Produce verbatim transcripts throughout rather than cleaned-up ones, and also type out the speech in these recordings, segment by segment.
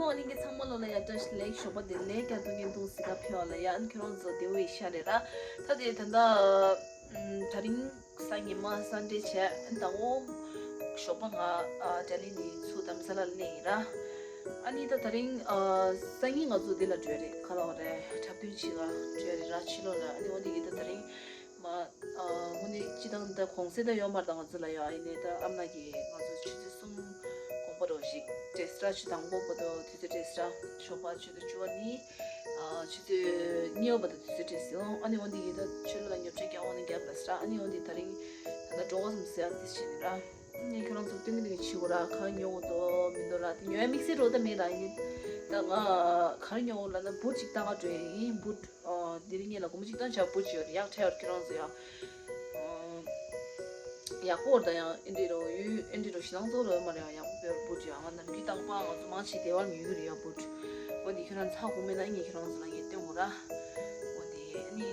ཨོ་གླིང་གི་ཚང་མ་ལོ་ལ་ཡ་བཀྲ་ཤིས་ལེགས་ཞོགས་པ་བདེ་ལེགས་ཀྱང་ཐུགས་ཀྱི་འདུག་སི་ཀ་ཕེ་བ་ལ་ཡ་ཨན་ཁྱོད་རང་ཚོ་བདེ་བོ་ཡི་ཤ་རེད་ར། ད་དེ་ད་ད་ད་རིང་སང་ཉི་མ་སན་ཌེ་བྱས་ཨན་ད་འོ་ཞོགས་པ་ང་ཨ་ཏྲ་ལི་ནི་ཚུ་དམ་ས་ལ་སླེབས་ཡིན་ར། ཨ་ནི་ད་ད་རིང་ཨ་སང་ཉིན་ང་ཚོ་འདི་ལ་འགྲོ་ཡ་རེད་ཁ་ལོ་རེད་འཁྲབ་སྟོན་བྱེད་ག་འགྲོ་ཡ་རེད་ར་ཕྱི་ལོགས་ལ། ཨ་ནི་འོ་འདི་གི་ད་ད་རིང་མ། ཨ་དངོས་གནས་སྤྱི་བཏང་ད་གུང་སེང་ད་ཡོད་མ་རེད་ད་ང་ཚོ་ལ་ཡོད། ཨ་ཡིན་ནའི་ད་ཨ་མ་གིས་ང་ཚོ་ཆུ་ཚོད་གསུམ་གོང་པོ་རོ་ཞིག་ཏྲེས་ར་ཆུ་དང་པོ་བར་དུ་དུས་ཚོད་ཏྲེས་ར་ཞོགས་པ་ཆུ་ཚོད་བཅུ་པ་ནི་ཨ་ཆུ་ཚོད་གཉིས་པ་བར་དུ་དུས་ཚོད་ཏྲེས་སོང་། ཨ་ནི་འོ་འདི་ཡིན་ད་ཆུ་ལ་ཉོ་ཆ་རྒྱག་འོང་ནས་རྒྱབ་ལ་སྲ། ཨ་ནི་འོ་འདི་ད་རིང་ད་ལྟ་འགྲོ་བ་སམ་སེ་ཨ་ཏིས་ཤིན་ར། ངས་ཁྱོད་རང་ཚོ་སྟོན་གི་འདུག་གི་ཕྱི་གོ་ར་གར་ཉོ་འོ་དོ་མི་འདུག་ར་དེ་ཉོ་ཡ་དམིགས་བསལ་རོ་ད་མེད་ར། ཡིན་ད་ང་གར་ཉོ་འོ་ལ་ན་བུ་ཅིག་ལྟ་ག་འགྲོ་ཡིན་བུ། ཨོ། དེ་རིང་ངེད་ལ་སྒོར་མོ་གཅིག་བཏང་བྱ་བུ་ཅིག་ཡོད་རེད། ཡག་ཕྲ་ཡོད་ཁྱེད་རང་ཚོ་ཡང་། ཨོ། ཡག་པོ་རེད་ད་ཡང་ཨེ་འདྲི་རོ་ཡུ་ཨེ་འདྲི་རོ་ཞེ་སྡང་ཚོ་རོ་མ་རེད་ཡང་ཡག་པོ་བེར་བུ་ཅིག་ཡང་ང་ནམ་རྒྱུན་དང་པ་ང་ཚོ་མང་ཆེ་དེ་བར་ཉོ་གི་རེད་ཡ་བུ། འོ་འདི་ཁྱེད་རང་ཚ་གོང་མེད་ན་ངས་ཁྱེད་རང་ཚོ་ལ་ངས་སྟོན་གོ་ར། འོ་འདི་ཨ་ནི།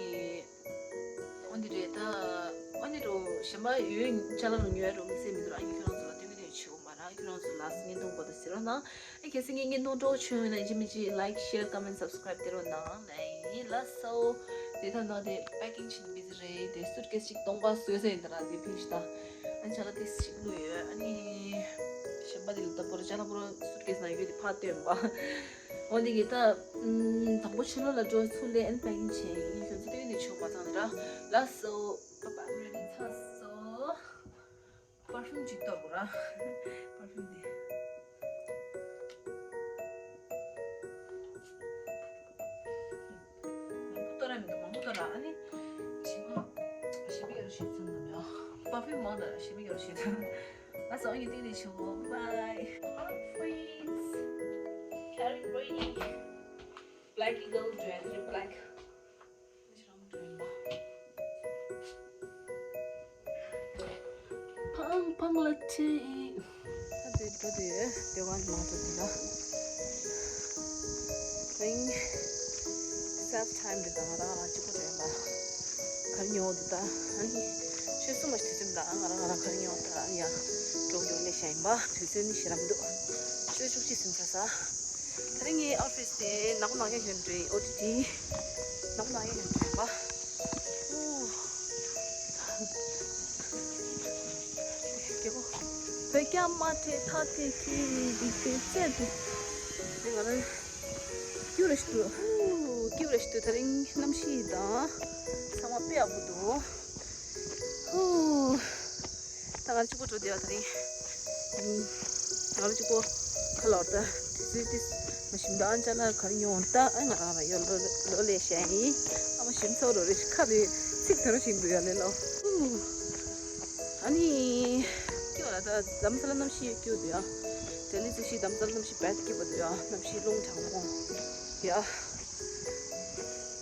འོ་འདི་རེད་ད། འོ་འདི་རོ་གཞན་པ་ཡོད་ཅ་ལག་རུ་ཉོ་ཡ་རོ་དམིགས་བསལ་མི་འདུག་ར། ཨ་ནི་ཁྱེད་རང་ཚོ་ལ་སྟོན་གི་རེད་བྱེད་གོ་མ་ར་ཁྱེད་རང་ཚོ་ལ་སྙིང་ཐུང་པོ་ད་ཟེར་རོ་ན། ཨ་གལ་སྲིད་ངའི་བརྙན་ཐུང་སྤྲོ་བོ་བྱུང་ཡོད་ན་ཡིན་གཅིག་མིན་གཅིག་like share comment subscribe དེ་རུ་གནང་ལེ་ཡིན་ལ་སོ། དེ་ད་ནང་དེ་packing བྱེད་busy རེད། དེ་སུཊ་ཀེས་ཅིག་སྟོང་པ་བཟོས་ཟེར་ཡིན་ད་ར་དེ་ཕིན་ཤི་ད། ཨ་ཅ་ལག་དེ་ཞིག་བླུགས་ཡོད། ཨ་ནི་གཞན་པ་དེ་ལ་ད་པོ་ར་ཅ་ལག་པོ་ར་སུཊ་ཀེས་ནང་ཡོད་དེ་ཕར་བཏོན་པ། འོ་འདི་གི་ད་དང་པོ་ཕྱི་ལོགས་ལ་འགྲོ་ཚུར་ལེ་ཨན་packing བྱས་ཡིན་ཁྱོད་ཚོ་སྟོན་ནས་ཆོག་པ་ཚང་ད་ར་ལ་སོ། Bye bye, I'm ready ཚ་སོ། པར་ཕིའུམ་ཅིག་གཏོར་དགོས་ར། པར་ཕིའུམ་དེ། མང་པོ་གཏོར་ར་མི་འདུག་མང་པོ་གཏོར་ར་ཨ་ནི། ཞིམ་པོ། ཞིམ་པོ་ཡོད་ཤེས་ཚང་ནམ་ཡོད། པར་ཕིའུམ་མང་དྲགས་ཞིམ་པོ་ཡོད་ཤེས་ཚང་། ང་སང་ཉིན་ཏིག་ནི་ཆུ་བོ། Bye bye. Our friends. Carrie Brady. Black Eagle, Joanne Black. ཕང་ཕང་ལ་ཆེ། ད་དེ་འགྲོ་དེ་ཡོད་དེ་བ་མ་འགྲོ་དེ་ལ། རིང་། self time དེ་དང་རང་རང་གཅིག་པོ་རེད་ལ། གར་ཉོ་དེ་ད་ཨ་ནི། ཆོས་སུ་མ་ཞིག་དུས་ཚོད་ད་ང་རང་ང་རང་གར་ཉོ་ད་ཡ། འགྲོ་འགྲོ་ལས་ཤ་ཡིན་པ་དུས་ཚོད་ནི་ཞེ་རམ་འདུག་ཆོས་བཅུ་གཅིག་ཟིན་ཚ་ས། ད་རིང་ངའི་ཨོ་ཕི་སི་དེ་ནག་པོ་ནག་ཡ་ཡོད་འདྲ། ཨོ་ཏི་ཏི། ནག་པོ་ནག་ཡ་ཡོད་འདྲ་བ། ཨོ། རྒྱལ་པོ། བོད་རྒྱ་དམག་གྲས་མཐའ་དེད་ཀྱི་འདི་དེ་རྩལ་དུ། དེ་ང་རང་སྐྱུར་རེ་ཞིག་ཏུ། ཨོ། སྐྱུར་རེ་ཞིག་ཏུ་ད་རིང་གནམ་གཤིས་དང་ཚང་མ་དཔེ་ཡག་པོ་འདུག་ཨོ། ད་ང་གཅིག་པོ་འགྲོ་བསྡད་ཡོད་ད་རིང་། ང་གཅིག་པོ་ཁ་ལོར་ད་དུས་ཚོད་ཏིས་མ་ཞིམ་ད་ཨན་ཅ་ན་གར་ཉོ་ད་ཨ་ང་རང་ལ་ཡོད་ལོ་ལོ་ལས་ཤ་ཡིན། ཨ་མ་ཞིམ་ཚོ་རོ་རེ་ཁ་རེ་ཚིག་དོན་རོ་ཞིག་འདུག་ཡ་ལེ་ལོ། ཨ་ནི་སྐྱོ་ལ་ད་དམ་ས་ལ་གནམ་གཤིས་སྐྱོ་འདུག་ཡ། དེ་ནི་ཚིག་ཤི་དམ་ས་ལ་གནམ་གཤིས་བད་སྐྱིད་པོ་འདུག་ཡ། གནམ་གཤིས་རླུང་གྲང་མོ་ཡ།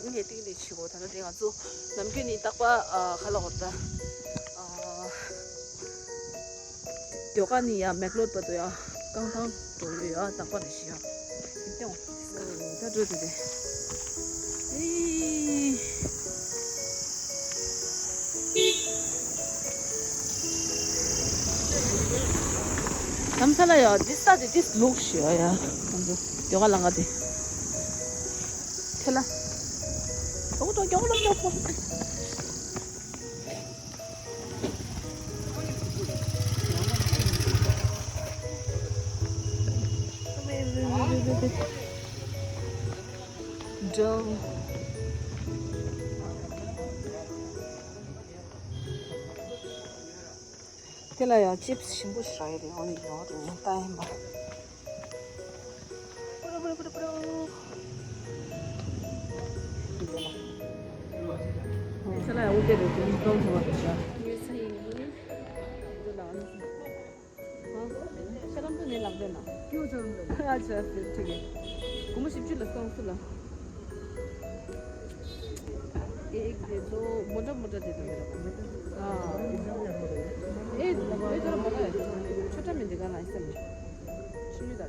ངས་ཏིག་ནི་ཆི་གོ་ད་ནི་དེ་ང་ཚོ་ནམ་རྒྱུན་ནི་རྟག་པ་ཨ་ཁ་ལ་འོར་ད་ཨ་ཟློས་གར་ནི་ཡ་མེག་ལོར་བར་དུ་ཡ་རྐང་ཐང་འགྲོ་ཡོད་ཡ། རྟག་པ་ནི་ཤི་ཡ་ཏེའོ་ད་འགྲོ་དེ་དེ་ཨེ། དམ་ས་ལ་ཡ་འདི་ས་དེ་འདི་ལུག་ཤི་ཡ་ཡ་ང་ཚོ་ཟློས་གར་ལང་ག་དེ། ཁྱེད་ལ། ཨོ་ཏོ་ཀྱོག་ལོ་ཀྱོག་ལོ། འགྲོ། དེ་ལ་ཡང་ཅིབ་སི་ཞིམ་པོ་ཞིག་རག་ཡོད་རེད། འོ་ནི་ཡོང་རེད་ལྟ་ཡིན་པ། པུ་རུ་པུ་རུ་པུ་རུ་པུ་རུ། དེ་ལ་ཡང་འོ་དེ་རེད་དེ་ནི་གང་ཐུབ་པ་རེད་ཤག་ཉོས་ཚེ་ཡིན། འདི་ལ་ཨ་ནི། ཤ་རམ་དུ་ནས་ལག་འདོན་ན། ཀྱོ་ཅང་འདོན། ཨ་ཅག་ཟེར་ཁྲིག་གི། སྒོར་མོ་བཞི་བཅུ་ལ་སྟོང་སུ་ལ། ཨེ་ཨེ་དེ་ཚོ་མོ་འདྲ་མོ་འདྲ་དེ་དང་དེ་ར་གང་རེད། ཨ་ཨེ་ཨེ་ཚོ་ར་མ་ར་ཡ་ཆོ་འདྲ་མི་འདི་ག་ལ་ཨེ་སམ་ཆུ་མི་ད་དེ།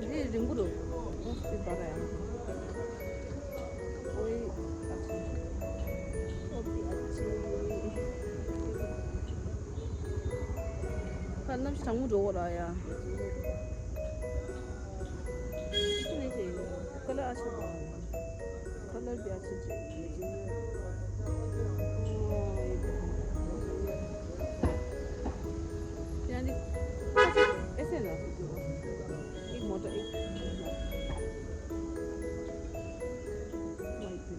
འདི་རིང་པོ་འདུག་ཨོ་སི་བ་ར་ཡང་། ཨོའི་ཨ་ཅེ། ཨོ་པི་ཨ་ཅེ། ཕ་ གནམ་གཤིས་གྲང་མོ་འགྲོ་གི་རེད་ཡ། ཁ་ལར་ཨ་ཆེ་པོ། ཁ་ལར་བི་ཨ་ཆེ་ཆེ། ཡང་འདི་ཨེ་སེ་ན། ཨིག་མོ་ཊ་ཨིག་བཞི་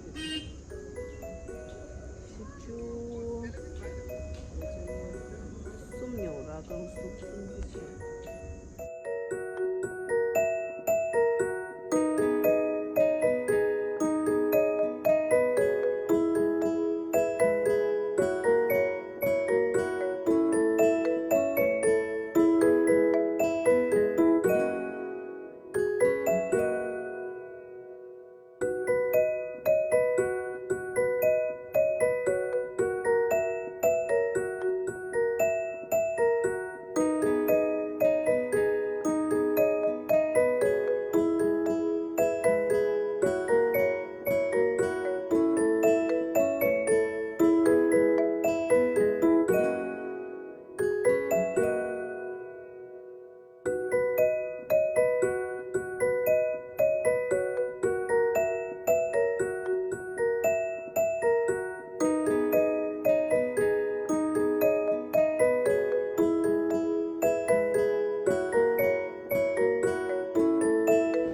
བཅུ། སུམ་ཉོ་ར་གང་སུམ་སུམ་ཅུ་ཆེ།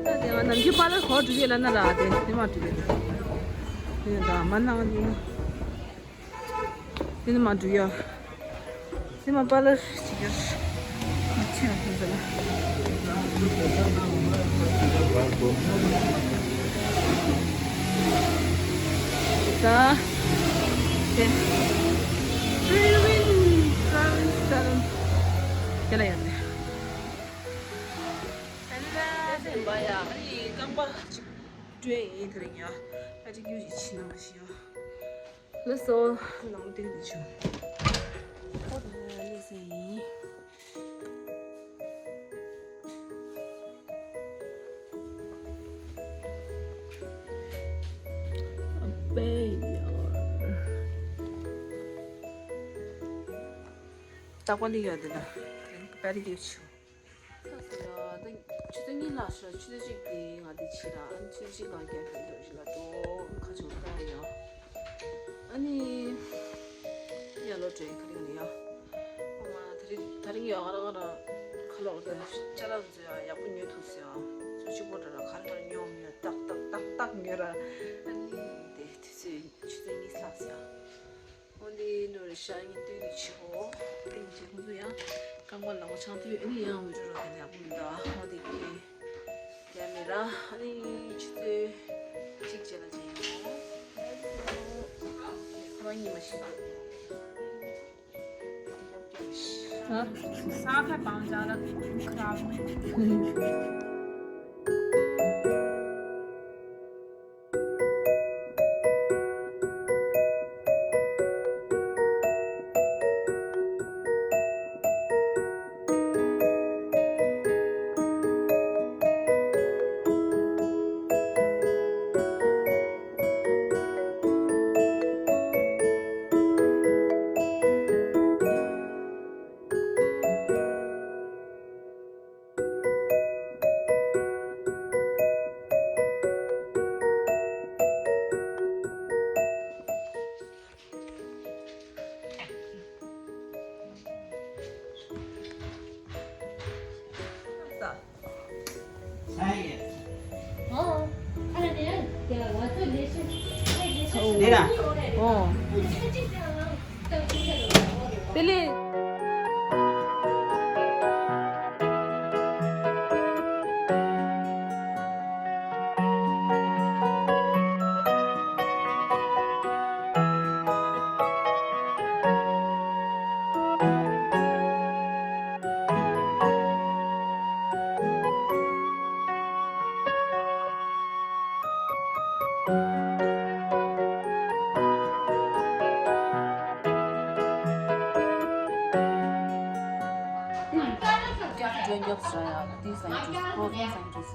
ད་དེ་ང་ནམ་རྒྱུན་པཱ་ལར་གོ་འགྲོ་གི་ལ་ན་ར་དེ་དེ་མ་འགྲོ་གི་དེ་ད་མ་ན་དེ་ན། དེ་ནི་མ་འགྲུལ་ཡ། དེ་མ་པཱ་ལར་ཅིག་ཡོད། ཆེ་བ་ཐོན་ཟེར་ལ། ད། དེ། སི་རི་ཝིན། སི་རི་ཝིན། སི་རི་ཝིན། དེ་ལ་ཡོད་རེད། ཨ་ནི་རྐང་པ་ཅིག་བཀྲུས་ཡིན་དེ་རིང་ཡ། ཨ་ཅིག་རྒྱུ་ཞིག་ཕྱིན་ན་མ་ཤེས་ཡ། ལགས་སོ། ནང་དུ་འདི་བྱུང་། ཁོ་དང་ལས་ས་ཡིན། ཨ་པེ་ཡ། རྟག་པ་ལི་ཡ་འདི་ལ། པེ་རི་འདི་བྱུང་། ད་ཆུ་ཚོད་གཉིས་ལྷག་ཤོར། ཆུ་ཚོད་གཅིག་དེ་ང་དེ་ཕྱིན་ར། ཨ་ནི་ཆུ་ཚོད་གཅིག་ལ་རྒྱབ་ཕྱོགས་འགྲོ་བཞིན་ལ་འགྲོ་ཁ་ཆུ་ལྟ་ཡ། ཨ་ནི་ཡ་ལོ་དྲན་ཁ་རིང་ལ་ཡ། ཨ་མ་ད་རིང་ད་རིང་ཡ་ང་རང་ང་རང་ཁ་ལོག་དེ་ཅ་ལག་ཚོ་ཡ་ཡག་པོ་ཉོས་ཐུབ་ཟེར་ཡ། ཚོ་གཅིག་པོ་འདྲ་ར་ག་རེ་ག་རེ་ཉོ་མི་ཡ་ཏག་ཏག་ཏག་ཏག་ཉོས་ར། ཨ་ནི་དེ་དུས་ཚོད་ཆུ་ཚོད་གཉིས་ལྷག་ཟེར་ཡ། འོ་འདི་ནོར་ཤ་ཡིན་ལྟོས་ནས་ཆེ་བོ། ཨེ་ཅེ་ཁོང་ཚོ་ཡང་རྐང་པ་ལ་བ་ཆང་དུས་ཨ་ནི་ཡང་འུ་ཅུ་རོ་དེ་ནས་ཡག་པོ་མི་འདུག་འོ་འདི་གི་ཡ་མི་ར། ཨ་ནི་ཆུ་ཚོད་གཅིག་བྱས་ལ་བྱས་ཡོང་། ཁོ་རང་ཉི་མ་ཤི་འདུག་ས་ཁ་བང་ཅ་ལ་ཁ་ར། This is scientist, pro scientist.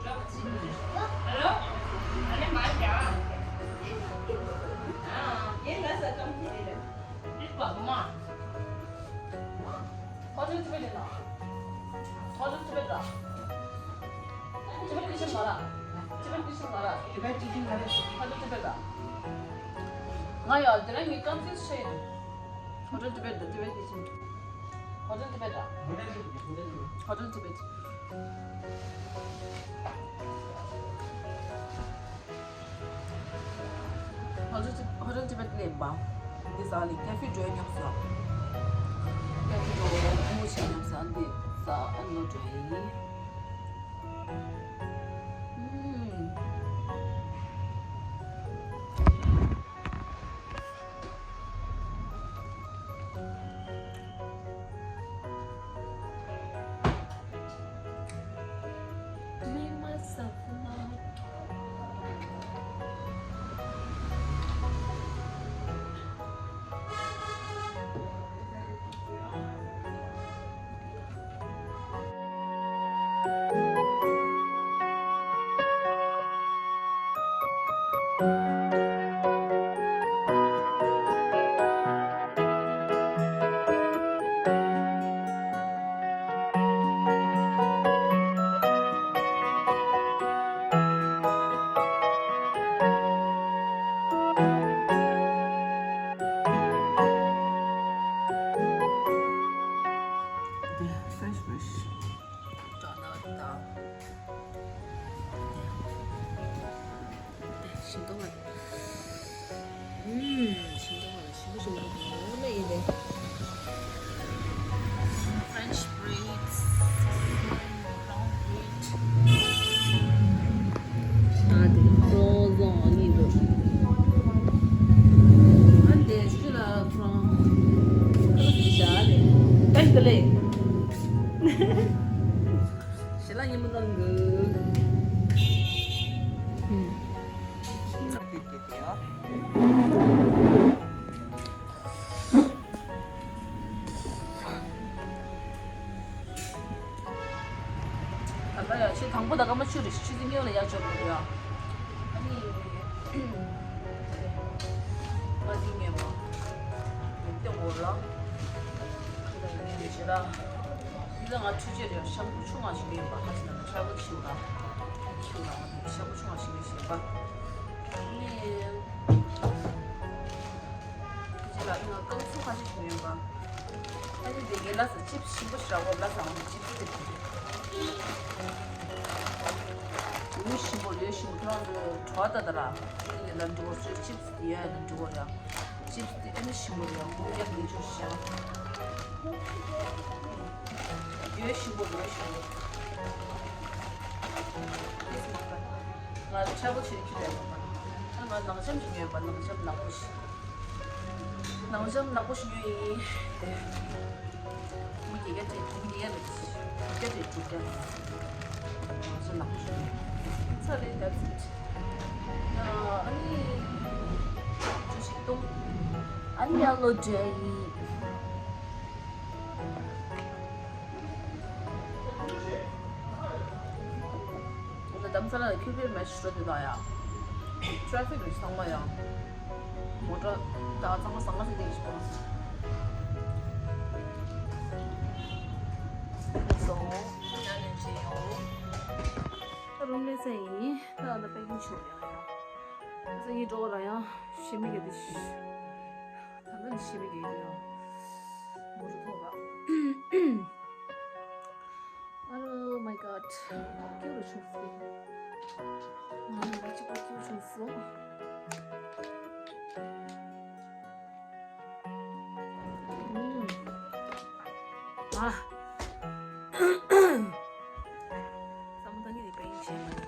Hotel Tibet ina. Hotel Tibet da. Tibet kitchen mara. Tibet kitchen mara. Tibet kitchen mara. Hotel Tibet da. Nga ya, dira ngi confuse che. Hotel Tibet da, Tibet kitchen. Hotel Tibet da. Hotel Tibet. Hotel Tibet ལས་པ། འདི་ཟ་ལི་ཀེ་ཧྥེ་འགྲོ་ཉོབ་ས། ཀེ་ཧྥེ་འགྲོ་མོ་ཆེ་ཉོབ་ས་འདི་ཟ་ཨ་ནོ་འགྲོ་ཡིན། French brush. ཞིམ་ཏོག་ལ། ཨུམ། ཞིམ་ཏོག་ལ་ཞིམ་པོ་ཞིམ་པོ་འོ་ན་ཡིན་ཏེ། French bread, brown bread. ཨ་དེ་croissant ཨ་ནི་འདུག་ཨ་དེ་ཤུ་ལ་croissant ཁ་ལག་ཞིག་བཞག་ཨ་དེ། ཨེ་དེ་ལེ། ཞལ་ལག་མཉེས་པོ་གནང་གི། ཨུམ། ད་ལྟ་ཡ་ཆེ་དང་པོ་ད་སྐར་མ་བཅུ་རེ་ཆུ་ཚོད་གཉིས་ལ་ཡར་འབྱོར་འདུག་ཡ། ཨ་ནི་ང་འདི་ཉོས་པ་འདི་སྟེང་འོག་ལ་ཁ་ལག་ཉོས་རེ་ཞེ་ལ། འདི་ལ་ང་འཕྲུལ་ཆས་རེ་ཤམ་པུ་ཆུང་བ་ཞིག་ཡོད་པ་ཁ་ཅིག་ན་travel ཁྱིའུ་ར་ཁྱིའུ་ར་ང་འདི་ཤམ་པུ་ཆུང་བ་ཞིག་ཡོད་ཞེས་པ། ཨ་ནི་ཁ་ཅིག་ལ་ང་རྐང་ཚུགས་ཁ་ཅིག་ཞིག་ཡོད་པ། ཨ་ནི་དེ་གའི་ལ་ས་ཅིབ་ཞིམ་པོ་ཞིག་རག་པ་ལ་ས་ང་ཅིབ་ཅིབ་ལུས་ཞིམ་པོ་ལུས་ཞིམ་པོ་ཁྱོད་རང་ཚོ་བྲོ་བ་ལྟ་ད་ར། ཨ་ནི་ལ་འགྲོ་བ་ཚོའི་ཅིབ་དེ་ཡོད་ལ་འགྲོ་བ་ར། ཅིབ་དེ་ཨ་ནི་ཞིམ་པོ་རེད་ཡང་ཁོང་རྒྱབ་ནས་ཆོག་ཤག་ཡོད་ཞིམ་པོ་ལུས་ཞིམ་པོ། ང་ཚོ་ཆག་སྒོ་ཆེ་ཁྱི་ལས་མ་པ། ང་ནང་འཇམ་ཞིག་ཉོས་པ་ནང་འཇམ་ནག་པོ་ཞིག་ནང་འཇམ་ནག་པོ་ཞིག་ཉོས་ཡིན། དེ། མི་སྐྱེ་རྒྱ་དེ་དྲུག་ཉེ་ཡ་རེད། སྐྱེ་རྒྱ་དེ་དྲུག་རྒྱ། ང་ཚོ་ནག་པོ་ཞིག་ཚ་རེད། That's it. ཨ་ནི། ཅུ་ཞིག་གཏོང་། ཨ་ནི་ཡ་ལོ་འདྲེ་ཡིན། ད་དམ་ས་ལ་ཁྱོད་པེར་མེ་ཤི་རོ་དེ་དང་ཡ། ཊེ་ཕིག་རེད་ཚང་མ་ཡ། མོ་ཊ་ད་ཚང་མ་ཟང་ངེ་ཟིག་བསྡད་ཀྱི་ཞིག་པོ། སོང་། ཡ་ལན་ཆེ་ཡོང་། ད་རུམ་ལས་ཚན་ཡིན། ད་ད་པེ་ཀིང་ཆོག་ཡ་ཡ། ད་ས་ཡིན་འགྲོ་བ་ར་ཡ། ཤི་མི་གི་དེ་ཤི། ད་ནི་ཤི་མི་གི་ཡ། མོ་ཊ་ཐོག་ལ། Oh my god. ཁྱོད་རུ་ཆུང་སོང་། ང་ནི་ཅི་པ་ཁྱོད་ཆུང་སོང་། ཨ། ས་མོ་ད་ངས་ནི་པའི་ཆེན་མ་ད་ད།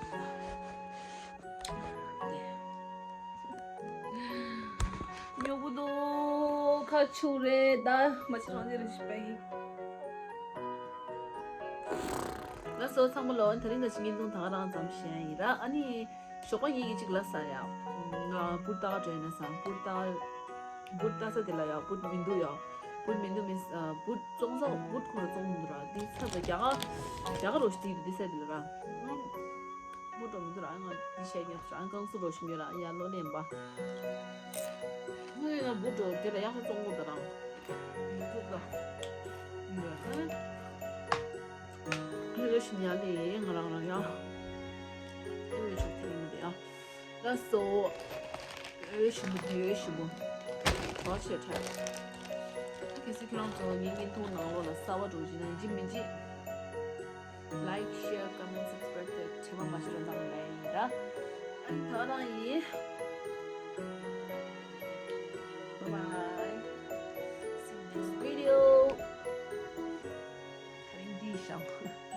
ཉོ་གི་འདུག་ཁ་ཆུ་རེད་ད། མ་ཆུ་རང་ཅི་རེད་ཞིག་པ་ཡིན། ལགས་སོ་ཚང་མ་ལོ། དེ་རིང་ད་ཅི་བརྙན་ཐུང་ད་ག་རང་ཙམ་བཤད་ཡིན་ར། ཨ་ནི་ཞོགས་པ་ཉིན་གྱི་གཅིག་ལ་ས་ཡ། ང་པུར་ཏ་འགྲོ་ཡིན་ན་ས། པུར་ཏ། པུར་ཏ་ས་དེ་ལ་ཡ་པུར་མི་འདུག་ཡ། པུར་མི་འདུག་མིན་པུར་བཙོང་ས་པུར་ཁོ་ར་བཙོང་འདུག་ར། དེ་ས་ད་རྒྱ་གར་རྒྱ་གར་རོ་ཤི་དེ་དེ་ས་དེ་ལ་ར། བུ་འགྲོ་མི་འདུག་ར། ང་འདི་བཤད་ཉོབ་ར། ང་རྐང་བཙུགས་འགྲོ་བཞིན་ཡོད་ར། ཡ་ལོ་ལེན་པ། ངའི་ང་བུ་འགྲོ་དེ་ལ་ཡག་པོ་བཙོང་དགོས་ད་རང་། མི་ཐུབ་ད། ཡོད་ཨ། ལོ་བཞིན་ཡ་ལེ་ང་རང་རང་ཡ། ཨེ་ཆོག་ཐེ་མི་དེ་ཡ། ལ་སོ། ཨེ་ཞིམ་པོ་དེ་ཨེ་ཞིམ་པོ། བ་ཆེ་ཕྲ། གལ་སྲིད་ཁྱེད་རང་ཚོ་ངའི་བརྙན་ཐུང་ནང་ལོགས་ལ་གསར་པ་འགྲོ་བཞིན་ན་ཡིན་གཅིག་མིན་གཅིག Like, share, comment, subscribe དེ་བྲེལ་བ་མ་བྱེད་རོགས་གནང་ལེ་ཡིན་ར། ཨ་ནི་ད་རང་ཡིན། Bye bye. See you next video. ད་རིང་འདི་ཤང་།